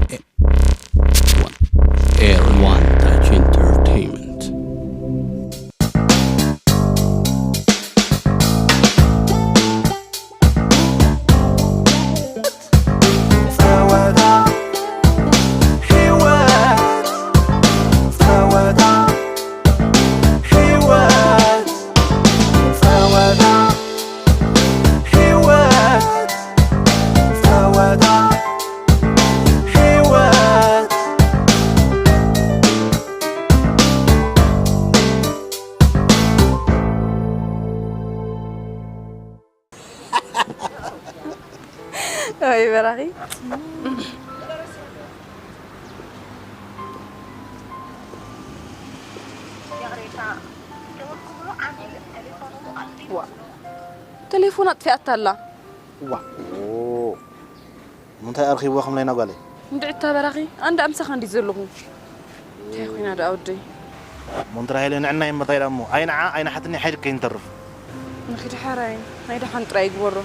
One. Air One Touch Entertainment. ወይ በራኺ። ዋ፣ ቴሌፎን ኣጥፊኣታ ኣላ። ዋ። ኦ። ምንታይ ኣርኺብዋ ከም ላይና ጓለይ? እንድዒ እታ በራኺ ኣንዳ ኣምሳኻ እንዲ ዘለኹ። እንታይ ኮይና ደኣ ወደይ? ሞንትራ ሃይለ ንዕና ይመታይ ዳሞ ኣይንዓ ኣይንሓትኒ ሓይድ ከይንተርፍ። ንኺድ ሓራይ ናይ ደሓን ጥራይ ይግበሮ።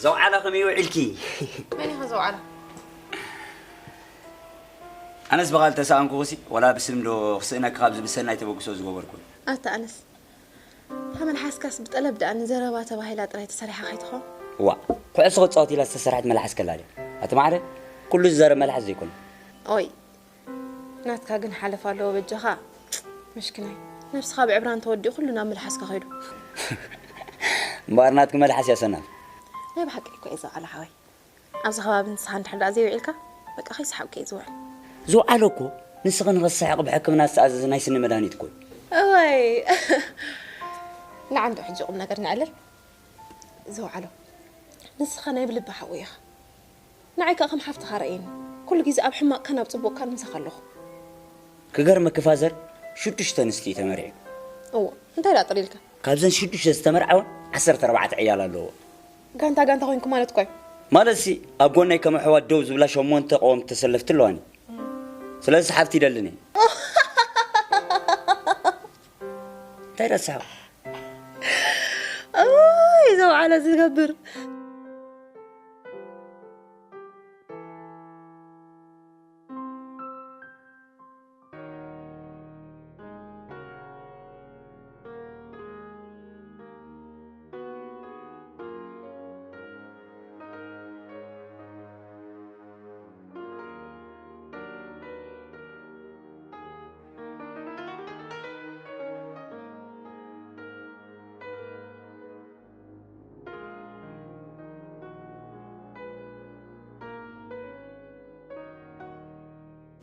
ዘውዓለ ከመይ ውዒልኪ? መን ኢኻ ዘውዓለ? ኣነስ ብቓል ተሰኣንኩኺሲ ወላ ብስም ዶ ክስእነኪ ካብ ዝብሰል ናይ ተበግሶ ዝገበርኩ። ኣታ ኣነስ እታ መልሓስካስ ብጠለብ ደኣ ንዘረባ ተባሂላ ጥራይ ተሰሪሓ ከይትኾን? ዋእ ኩዕሶ ክጻወት ኢላ ዝተሰርሐት መልሓስ ከላ ድያ? ኣቲ ማዕረ ኩሉ ዝዛረብ መልሓስ ዘይኮነ። ኦይ ናትካ ግን ሓለፋ ኣለዎ በጃኻ። ምሽክናይ ነብስኻ ብዕብራን ተወዲኡ ኩሉ ናብ መልሓስካ ከይዱ። እምበኣር ናትኪ መልሓስ እያ ሰናፍ። ናይ ብሓቂ እኮ እየ ዝባዕላ ሓወይ። ኣብዚ ከባቢ ንስኻ እንድሕር ደኣ ዘይውዒልካ በቃ ከይሰሓቕኩ እየ ዝውዕል። ዝውዓለ እኮ ንስኺ ንኽትስሕቒ ብሕክምና ዝተኣዘዘ ናይ ስኒ መድሃኒት እኮ እዩ። እዋይ ንዓ እንዶ ሕጂ ቁም ነገር ነዕልል። ዝውዓሎ ንስኻ ናይ ብልቢ ሓወይ ኢኻ። ንዓይ ከኣ ከም ሓፍትኻ ርኣየኒ። ኩሉ ግዜ ኣብ ሕማቕካን ኣብ ጽቡቕካን ምሳኻ ኣለኹ። ክገርመኪ ፋዘር ሽዱሽተ ኣንስቲ እዩ ተመርዒ። እወ እንታይ ደኣ ጥር ኢልካ? ካብዘን ሽዱሽተ ዝተመርዓወን ዓሰርተ ኣርባዕተ ዕያል ኣለዎ። ጋንታ ጋንታ ኮይንኩም ማለት እኮ እዩ። ማለትሲ ኣብ ጎነይ ከም ኣሕዋት ደው ዝብላ ሸሞንተ ቀወምቲ ተሰለፍቲ ኣለዋኒ። ስለዚ ሓፍቲ ይደልን እየ። እንታይ ደኣ ትስሕቕ? እዋይ ዘውዓለ ዝገብር።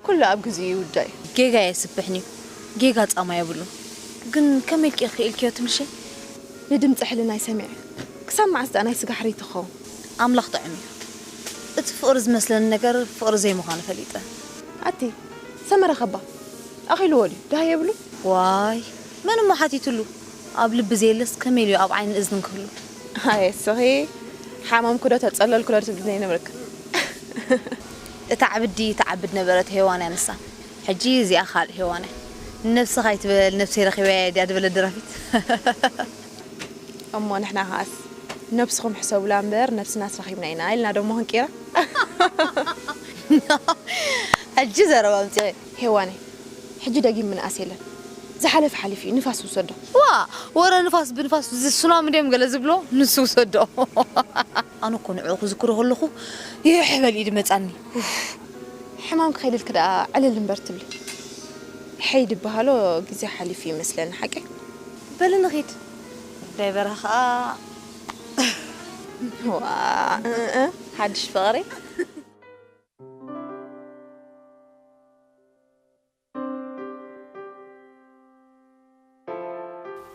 ኩሉ ኣብ ግዚኡ ይውዳእ እዩ። ጌጋ የስብሕን እዩ። ጌጋ ጻማ የብሉን። ግን ከመይ ኢልኪ ኢኺ ኢልክዮ ትምልሺ? ንድምጺ ሕልናይ ሰሚዐ። ክሳብ መዓስ ደኣ ናይ ስጋ ሕርይቲ ክኸውን? ኣምላኽ ጥዑም እዩ። እቲ ፍቕሪ ዝመስለኒ ነገር ፍቕሪ ዘይምዃኑ ፈሊጠ። ኣቲ ሰመረ ከባ ኣኺልዎ ድዩ? ደሃይ የብሉን? ዋይ መን እሞ ሓቲቱሉ? ኣብ ልቢ ዘየለስ ከመይ ኢሉ ኣብ ዓይንን እዝንን ክህሉ? ኣየ እስኺ ሓመምኩ ዶ ተጸለልኩ ዶ ትብልኒ ኣይነበርክን። እታ ዕብዲ ትዓብድ ነበረት ሄዋን እያ ንሳ። ሕጂ እዚኣ ካልእ ሄዋን እያ። ንነብስኻ ኣይትበል ነብሰይ ረኺበያ እየ ድያ ዝበለት ደራፊት። እሞ ንሕና ከኣስ ነብስኹም ሕሰቡላ እምበር ነብስናስ ረኺብና ኢና ኢልና ዶ እሞ ክንቅይራ? ሕጂ ዘረባ ኣምጺኺ። ሄዋነይ ሕጂ ደጊም ምንኣስ የለን። ዝሓለፈ ሓሊፉ እዩ፣ ንፋስ ይውሰዶ። ዋእ፣ ወረ ንፋስ ብንፋስ፣ እዚ ሱናሚ ድዮም ገለ ዝብልዎ፣ ንሱ ይውሰዶ። ኣነ እኮ ንዕኡ ክዝክሮ ከለኹ ይሕሕ በል ኢዱ መጻኒ። ኡፍ። ሕማም ክኸይድልኪ ደኣ ዕልል እምበር ትብሊ። ሕይ ድበሃሎ ግዜ ሓሊፉ ይመስለኒ ሓቂ። በሊ ንኺድ። ጉዳይ በረኻ ኸኣ ዋ፣ እ፣ እ፣ ሓድሽ ፍቕሪ።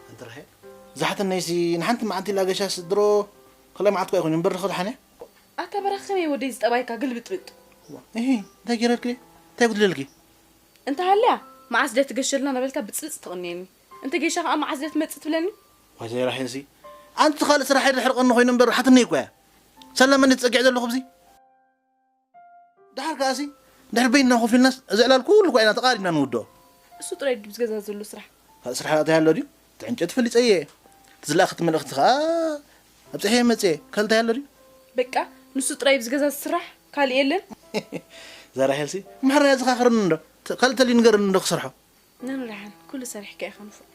ኣንቲ ራሄል፣ እዛ ሓትነይሲ ንሓንቲ መዓልቲ ኢላ ገሻስ ድሮ ካልኣይ መዓልቲ እኮ ኣይኮነን እምበር ንኽድሓን እያ። ኣታ በራኺ ከመይ ወደይ ዝጠባይካ ግልብጥብጥ። እሂ፣ እንታይ ገይረልኪ? እንታይ ጉድለልኪ? እንተ ሃልያ መዓስ ድያ ትገሸልና እናበልካ ብጽብጽ ትቕንየኒ። እንተ ገይሻ ከኣ መዓስ ድያ ትመጽእ ትብለኒ። ዋይ ዘይ ራሄልሲ፣ ኣንቲ ካልእ ስራሕ ኣይድሕርቐኒ ኮይኑ እምበር ሓትነይ እኮ እያ። ሳላ መን እየ ዝጸግዕ ዘለኹ ኣብዚ? ደሓር ከኣሲ እንድሕር በይንና ኮፍ ኢልናስ እዚ ዕላል ኩሉ እኳ ኢና ተቓሪብና ንውድኦ። እሱ ጥራይ ድዩ ኣብዚ ገዛ ዘሎ ስራሕ? ካልእ ስራሕ እንታይ ኣሎ ድዩ? እቲ ዕንጨይቲ ፈሊጸዮ እየ። እቲ ዝለኣኸቲ መልእኽቲ ከኣ ኣብጺሐዮ መጽየ። ካልእ እንታይ ኣሎ ድዩ? በቃ ንሱ ጥራይ ኣብዚ ገዛ ዝስራሕ ካልእ የለን? እዛ ራሄልሲ ማሕራ እያ ዘኻኽረኒ እንዶ። ካልእ ተልዩ ንገረኒ እንዶ ክሰርሖ። ነንደሓን ኩሉ ሰሪሕካ ኢኻ ንፉዕ።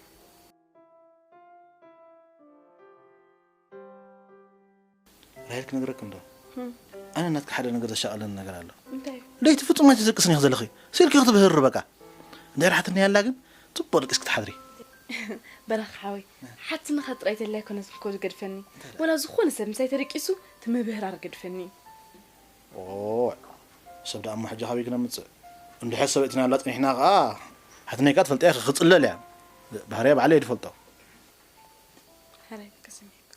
ራሄል ክነግረኪ እንዶ ኣነ ናትኪ ሓደ ነገር ዘሻቐለኒ ነገር ኣሎ። እንታይ እዩ? ለይቲ ፍጹም ኣይትደቅስን ኢኺ ዘለኺ። ስኢልኪ ክትብህሪ በቃ። እንድሕር ሓትኒ ኣላ ግን ጽቡቕ ደቂስኪ ትሓድሪ። በረኻ ሓወይ ሓትንኻ ጥራይ ተለይ ኣይኮነትን እኮ ዝገድፈኒ። ወላ ዝኾነ ሰብ ምሳይ ተደቂሱ እቲ ምብህራር ገድፈኒ እዩ። ኦዕ፣ ሰብ ደኣ እሞ ሕጂ ካበይ ክነምጽእ? እንድሕር ሰበይትና ኣላ ጸኒሕና ከኣ ሓትነይ ከኣ ትፈልጥያ ኢኺ ክጽለል እያ። ባህርያ ባዕለይ እየ ዝፈልጦ። ሕራይ በቃ ሰሚዐካ።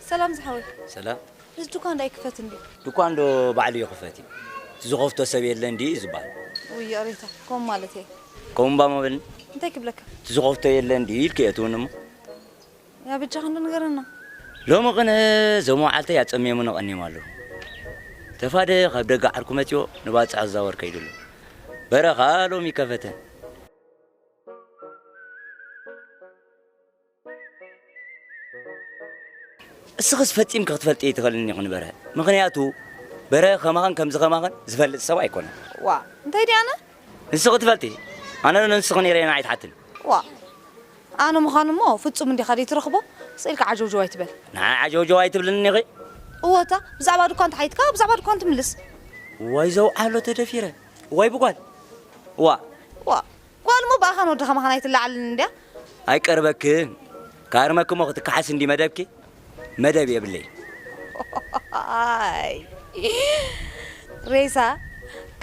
ሰላም ዝሓወይ። ሰላም። እዚ ዱኳን ዶ ኣይክፈትን ድዩ? ዱኳን ዶ ባዕሉ ይኽፈት እዩ። እቲ ዝኸፍቶ ሰብ የለን ድዩ እዩ ዝበሃል። ውይ ይቕሬታ፣ ከምኡ ማለተይ። ከምኡ እምባ መበልኒ። እንታይ ክብለካ? እቲ ዝኸፍቶ የለን ድዩ ኢልኪ እየ ትብኒ እሞ። ያ በጃኻ እንዶ ንገረና። ሎሚ ቅነ እዞም ኣውዓልተይ ኣጸሚሞምኒ ቀንዮም ኣለዉ። ተፋደ ካብ ደገ ዓርኩ መጺኦ ንባጽዕ ክዛወር ከይዱ ኣሎ። በረኻ ሎሚ ይከፈተ። እስኽስ ፈጺምኪ ክትፈልጥዮ ኣይትኽእልን ኢኺ ንበርሀ። ምኽንያቱ በርሀ ከማኽን ከምዚ ከማኽን ዝፈልጥ ሰብ ኣይኮነን። ዋእ እንታይ ድየ ኣነ? ንስኺ ትፈልጢ። ኣነ ዶ ንስኺ ነይረ ኢና ኣይትሓትን። ዋእ ኣነ ምዃኑ እሞ ፍጹም እንዲኻ ደይትረኽቦ ስቕ ኢልካ ዓጀውጀው ኣይትበል። ንዓይ ዓጀውጀው ኣይትብልንን ኢኺ። እወ እታ ብዛዕባ ድኳን ተሓቲትካ ብዛዕባ ድኳን ትምልስ። ዋይ ዘውዓሎ ተደፊረ። ዋይ ብጓል። ዋእ። ዋእ ጓል እሞ ብኣኻን ወድኻ ምዃን ኣይትለዓልን እንድያ። ኣይቀርበክን ክሃርመኪ እሞ ክትከሓሲ እንድዩ መደብኪ። መደብ የብለይን። ኣይ ሬሳ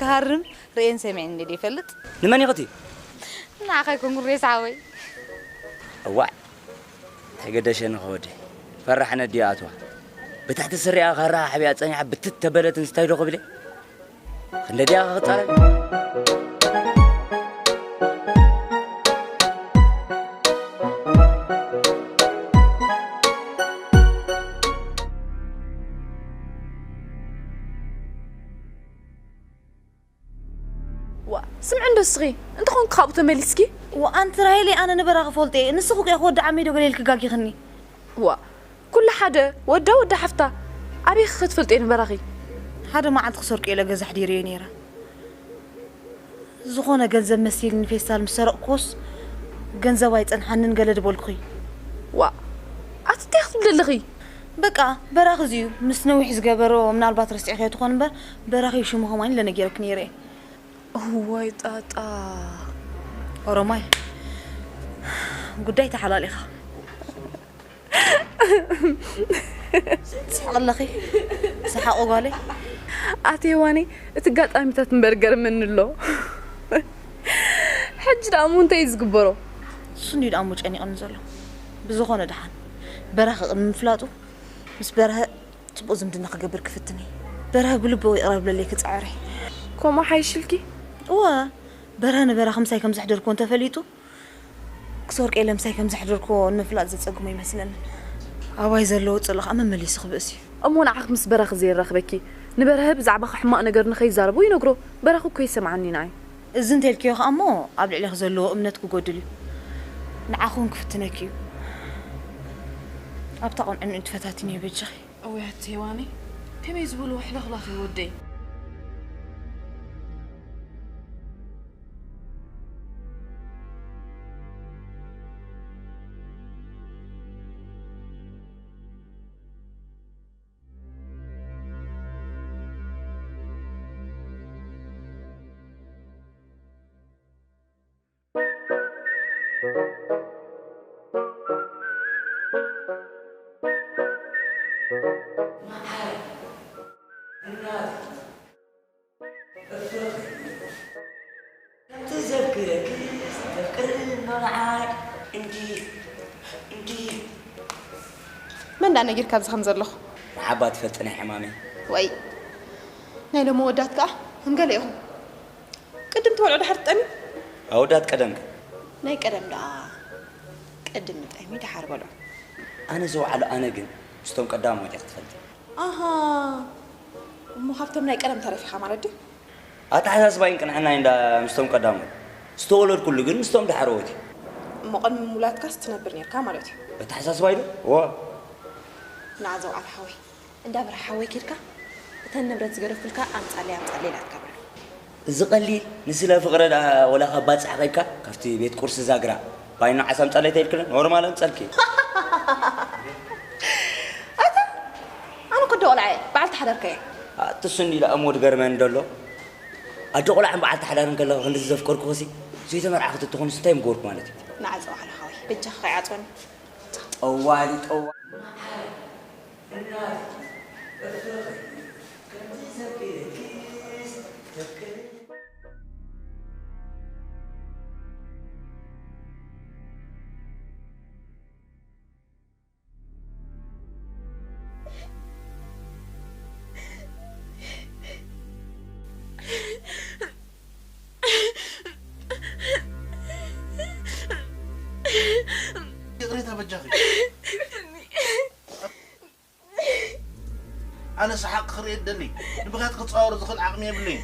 ክሃርም ርእየን ሰሚዐን እንድየ ዘይፈልጥ። ንመን ኢኺ ትብሊ? ንዓኻ ኣይኮንኩን ሬሳ ሓወይ። እዋእ እንታይ ገደሸኒ ከወደይ ፈራሕ ነዲ ይኣትዋ ብታሕቲ ስሪኣ ካራ ሓቢኣ ጸኒሓ ብትት ተበለትንስ እንታይ ዶ ክብል እየ። ክንደይ ድያ ክጻረፍ። ዋእ ስምዒ እንዶ እስኺ እንተኾንኪ ካብኡ ተመሊስኪ። ዋእ ኣንቲ ራሄለይ ኣነ ንበራኺ እፈልጦ እየ ንስኺ እኮ ኢኺ ወዲ ዓመይ ዶ ገለ ኢልኪ ጋጊኽኒ። ዋእ ኩሉ ሓደ ወዳ ወዳ ሓፍታ ኣበይ ክትፈልጥዮ ንበራኺ። ሓደ መዓልቲ ክሰርቆ ኢለ ገዛ ኣሕዲረዮ ነይረ። ዝኾነ ገንዘብ መሲልኒ ፌስታል ምስ ሰረቕኩዎስ ገንዘብ ኣይጸንሓንን ገለ ድበልኩኺ። ዋእ ኣቲ እንታይ ክትብሊ ኣለኺ። በቃ በራኺ እዚ'ዩ ምስ ነዊሕ ዝገበሮ ምናልባት ረሲዕክዮ ትኾኒ እምበር በራኺ'ዩ ሽሙ ከማን ኢለ ነጊረኪ ነይረ እየ። እዋይ ጣጣ። ኦሮማይ ጉዳይ ተሓላሊኻ። ትስሕቂ ኣለኺ ሰሓቒ ጓለይ። ኣቲ ሄዋነይ እቲ ጋጣሚታት እምበር ገርመኒ ኣሎ። ሕጂ ደኣ እሞ እንታይ እዩ ዝግበሮ? እሱ እንድዩ ደኣ እሞ ጨኒቕኒ ዘሎ። ብዝኾነ ደሓን በራኺ ቅድሚ ምፍላጡ ምስ በርሀ ጽቡቕ ዝምድና ክገብር ክፍትን እየ። በርሀ ብልቡ ይቕረ ክብለለይ ክጽዕር እየ። ከምኡ ሓይሽልኪ? እወ በርሀ ንበራኺ ምሳይ ከም ዘሕደርክዎ እንተፈሊጡ ክሰርቆ ኢለ ምሳይ ከም ዘሕደርክዎ ንምፍላጥ ዘጸግሞ ኣይመስለንን። ኣባይ ዘለዎ ጽልእ ኸኣ መመሊሱ ክብእስ እዩ። እሞ ንዓኽ ምስ በራኺ ዘየራኽበኪ? ንበርሀ ብዛዕባኺ ሕማቕ ነገር ንኸይዛረቦ ይነግሮ። በራኺ እኮ ይሰምዓኒ ንዓይ። እዚ እንተልክዮ ኸኣ እሞ ኣብ ልዕሌኺ ዘለዎ እምነት ክጎድል እዩ። ንዓኺ እውን ክፍትነኪ እዩ። ኣብታ ቁንዕንኡ ተፈታቲንዮ በጃኺ። እውያት ሄዋነይ፣ ከመይ ዝበሉ ወሕለኽላኽ እዩ ወደይ። ከምቲ ዘፍቅረኪስ ተፍቅርኒ ኖርዓይ እንዲ እንዲ መን ደኣ ነጊርካ እዚ ከም ዘለኹ? ንዓባ ትፈልጢ ናይ ሕማመይ። ወይ ናይ ሎሚ ወዳት ከኣ ከም ገለ ኢኹም። ቅድም ትበልዑ ድሓር ትጠምዩ? ኣወዳት ቀደም ከ? ናይ ቀደም ደኣ ቅድም ጠምዩ ድሓር በልዑ። ኣነ ዝወዓሎ ኣነ ግን ምስቶም ቀዳሞት እየ ክትፈልጢ። ኣሃ እሞ ካብቶም ናይ ቀደም ተረፊኻ ማለት ድዩ? ኣተሓሳስባይን ቅንዕናይ እንዳ ምስቶም ቀዳሞት፣ ዝተወለድኩሉ ግን ምስቶም ዳሕረዎት እዩ። እሞ ቅድሚ ምውላድካስ ትነብር ኔርካ ማለት እዩ። ኣተሓሳስባይ ዶ? ዋ። ንዓ ዘውዓል ሓወይ፣ እንዳ ብርሃ ሓወይ ኬድካ እተን ንብረት ዝገደፍኩልካ ኣምጻለይ ኣምጻለይ ኢላትካ በሎ። እዚ ቀሊል ንስለ ፍቕረ ደኣ ወላ ካብ ባጽዕ ከይድካ ካብቲ ቤት ቁርሲ ዛግራ ባይኖ ዓሳ ኣምጻለይ ተይልክለን ኖርማል ኣምጸልኪ። ኣታ ኣነ እኮ ኣደ ቆልዓ እየ በዓልቲ ሓዳር ከ እየ። ኣቲ እሱ እንዲላ እሞ ድገርመኒ ደሎ ኣደ ቆልዓን በዓልቲ ሓዳርን ከለኺ ክንድዚ ዘፍቀርኩኺሲ ዘይተመርዓኺ ተትኾንስ እንታይ ምገበርኩ ማለት እዩ። ንዓ ጸዋዕላ ሓወይ በጃኻ ከይዓጽወኒ። ጠዋሊ ጠዋሊ። ይቕሬታ በጃኺ። ኣነ ሰሓቕ ክርኢ እደሊ፣ ንብኽያት ክጻወሮ ዝኽእል ዓቕሚ የብለይን።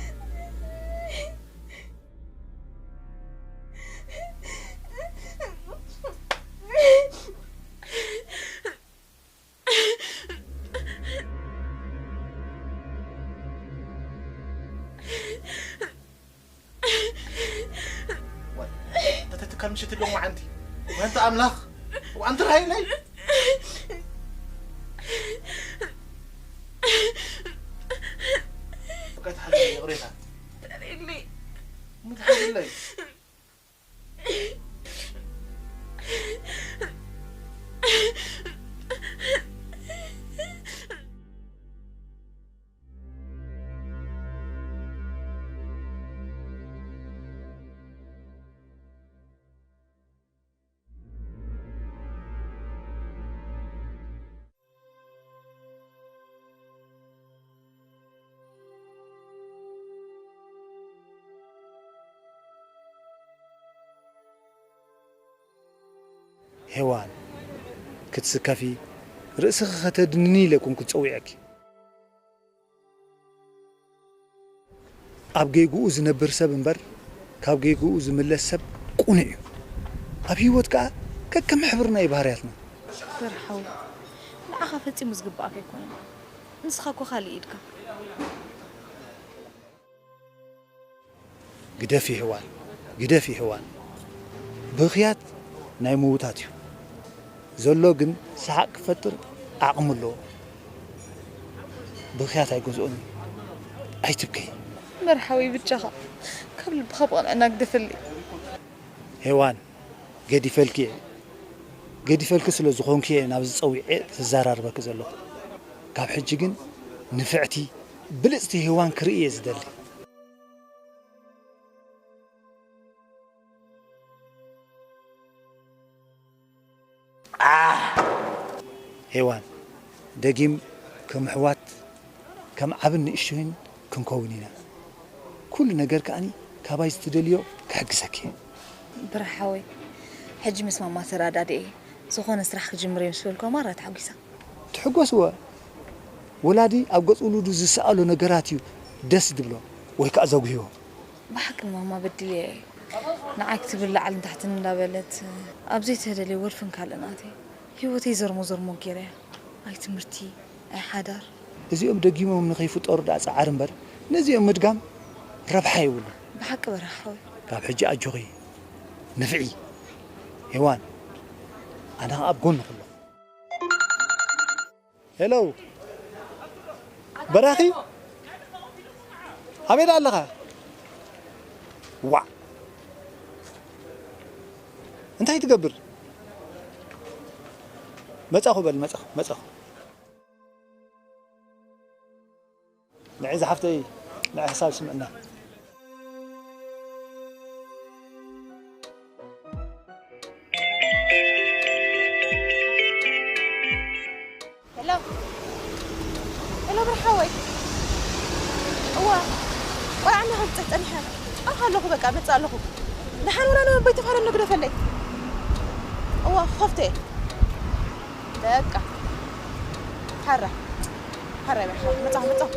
ዋይ፣ እታ ትካል ምሸት ዶ መዓንቲ? ወይ ኣንታ ኣምላኽ፣ ወይ ኣንታ ራሄለይ። በቃ ተሓዝኒ፣ ይቕሬታ። ተረድኤለይ። እሞ ተሓዝለይ። ሄዋን፣ ክትስከፊ፣ ርእስኺ ኸተድንኒ ኢለ ኣይኮንኩን ጸዊዐኪ። ኣብ ጌግኡ ዝነብር ሰብ እምበር፣ ካብ ጌግኡ ዝምለስ ሰብ ቅኑዕ እዩ። ኣብ ህይወት ከኣ ከከም ሕብሪ ናይ ባህርያትና። በርሓዊ፣ ንዓኻ ፈጺሙ ዝግብኣካ ኣይኮነን። ንስኻ እኮ ካልእ ኢድካ። ግደፊ ሄዋን፣ ግደፊ ሄዋን። ብኽያት ናይ ምዉታት እዩ። ዘሎ ግን ሰሓቕ ክፈጥር ዓቕሚ ኣለዎ። ብኽያት ኣይገዝኦን እዩ። ኣይትብከዪ። መርሓዊ ብቻኻ ካብ ልብኻ ብቕንዕና ግደፈለይ። ሄዋን፣ ገዲፈልኪ እየ። ገዲፈልኪ ስለ ዝኾንኩ እየ ናብዚ ጸዊዐ ዘራርበኪ ዘለኹ። ካብ ሕጂ ግን ንፍዕቲ፣ ብልጽቲ ሄዋን ክርኢ እየ ዝደሊ። ሄዋን፣ ደጊም ከም ኣሕዋት፣ ከም ዓብን ንእሽቶይን ክንከውን ኢና። ኩሉ ነገር ከኣኒ ካባይ ዝትደልዮ ክሕግዘኪ እየ። ብርሃ ሓወይ፣ ሕጂ ምስ ማማ ተረዳዲኤ ዝኾነ ስራሕ ክጅምር እየ ምስ በልኳ ማራ ተሓጒሳ። ትሕጎስወ። ወላዲ ኣብ ገጽ ውሉዱ ዝሰኣሎ ነገራት እዩ ደስ ዝብሎ ወይ ከኣ ዘጉህዮ። ብሓቂ ንማማ በዲለያ እየ። ንዓይ ክትብል ላዕልን ታሕትን እንዳበለት ኣብ ዘይተደልየ ወልፍን ካልእን ኣትየ ህይወተይ ዘርሞ ዘርሞ ገይረያ። ኣይ ትምህርቲ፣ ኣይ ሓዳር። እዚኦም ደጊሞም ንኸይፍጠሩ ደኣ ጸዓር እምበር ነዚኦም ምድጋም ረብሓ የብሉን። ብሓቂ በራሕ ሓወይ። ካብ ሕጂ ኣጆኺ ንፍዒ ሄዋን፣ ኣነ ኸኣ ኣብ ጎንኺ ኣለኹ። ሄሎ በራኺ፣ ኣበይ ደኣ ኣለኻ? ዋእ፣ እንታይ ትገብር? መጻኹ በል፣ መጻኹ፣ መጻኹ። ንዒ ዝሓፍተይ፣ ንዒ ሓሳብ ስምዕና። ሄሎ ሄሎ ብርሓወይ። እዋ ቆልዓ እናኸብፀት ፀኒሐ። ኣብኻ ኣለኹ በቃ መፅእ ኣለኹ። ደሓን ወላ ንበይ ተፋለኒ ግደፈለይ። እዋ ክኸፍቶ እየ። በቃ ሓራ ሓራ ይበልካ መፃኹ መፃኹ።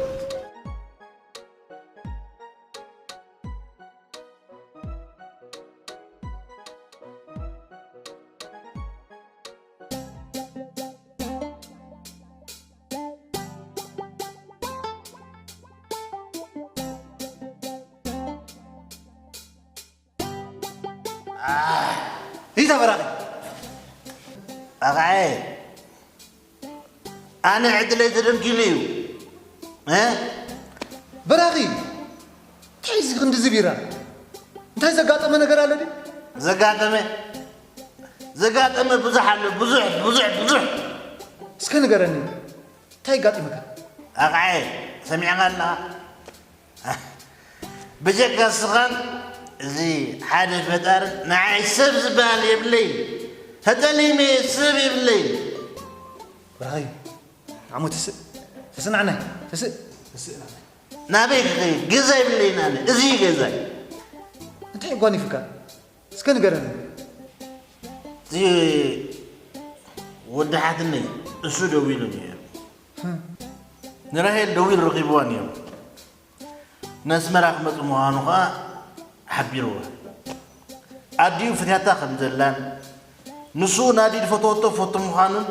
ይታ በራኺ ኣቕዓየ ኣነ ዕድለይ ተደንኪሉ እዩ። እ? በራኺ፣ እንታይ እዚ ክንድዚ ቢራ? እንታይ ዘጋጠመ ነገር ኣሎ ድዩ? ዘጋጠመ ዘጋጠመ ብዙሕ ኣሎ፣ ብዙሕ፣ ብዙሕ፣ ብዙሕ። እስከ ንገረኒ፣ እንታይ ኣጋጢሙካ? ኣቕዓየ፣ ሰሚዕኻ ኣለኻ? ብጀካ ስኻን እዚ ሓደ ፈጣርን ንዓይ ሰብ ዝበሃል የብለይ። ተጠሊመ ሰብ የብለይ። ብራኸይ ዓሞ ትስእ ትስናዕናይ ትስእ ትስእ ናናይ ናበይ ክኸይድ ገዛ የብለይ ናነ እዚ ገዛይ። እንታይ ጓኒፍካ እስከ ንገረኒ። እዚ ወዲ ሓትነይ እሱ ደዊሉ ነይሩ። ንራሄል ደዊሉ ረኺብዋ ነይሩ። ነስመራ ክመጽእ ምዃኑ ኸኣ ሓቢርዋ። ኣዲኡ ፈትያታ ከም ዘላን ንሱ ናዲ ዝፈተወቶ ፈቶ ምዃኑን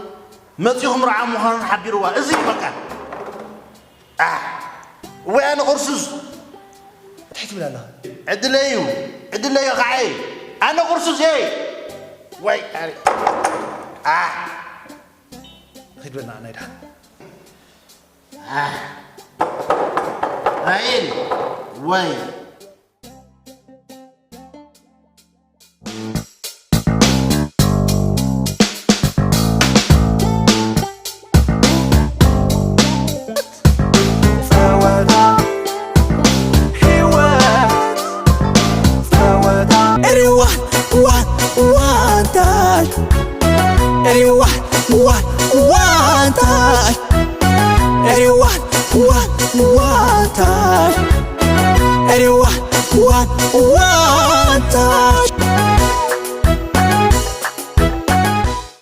መጺኡ ክምርዓ ምዃኑን ሓቢርዋ። እዚ እዩ በቃ። ኣሕ! ወይ ኣነ ቅርሱስ! እንታይ ትብል ኣለኻ? ዕድለይ እዩ። ዕድለይ እዩ ኸዓይ። ኣነ ቅርሱስ እየ። ወይ ኣነ። ኣሕ! ኺድ በልና ናይ ደሓን። ራሄል ወይ Everyone, one, one time. Everyone, one, one time. Everyone, one, one time. Everyone, one, one time.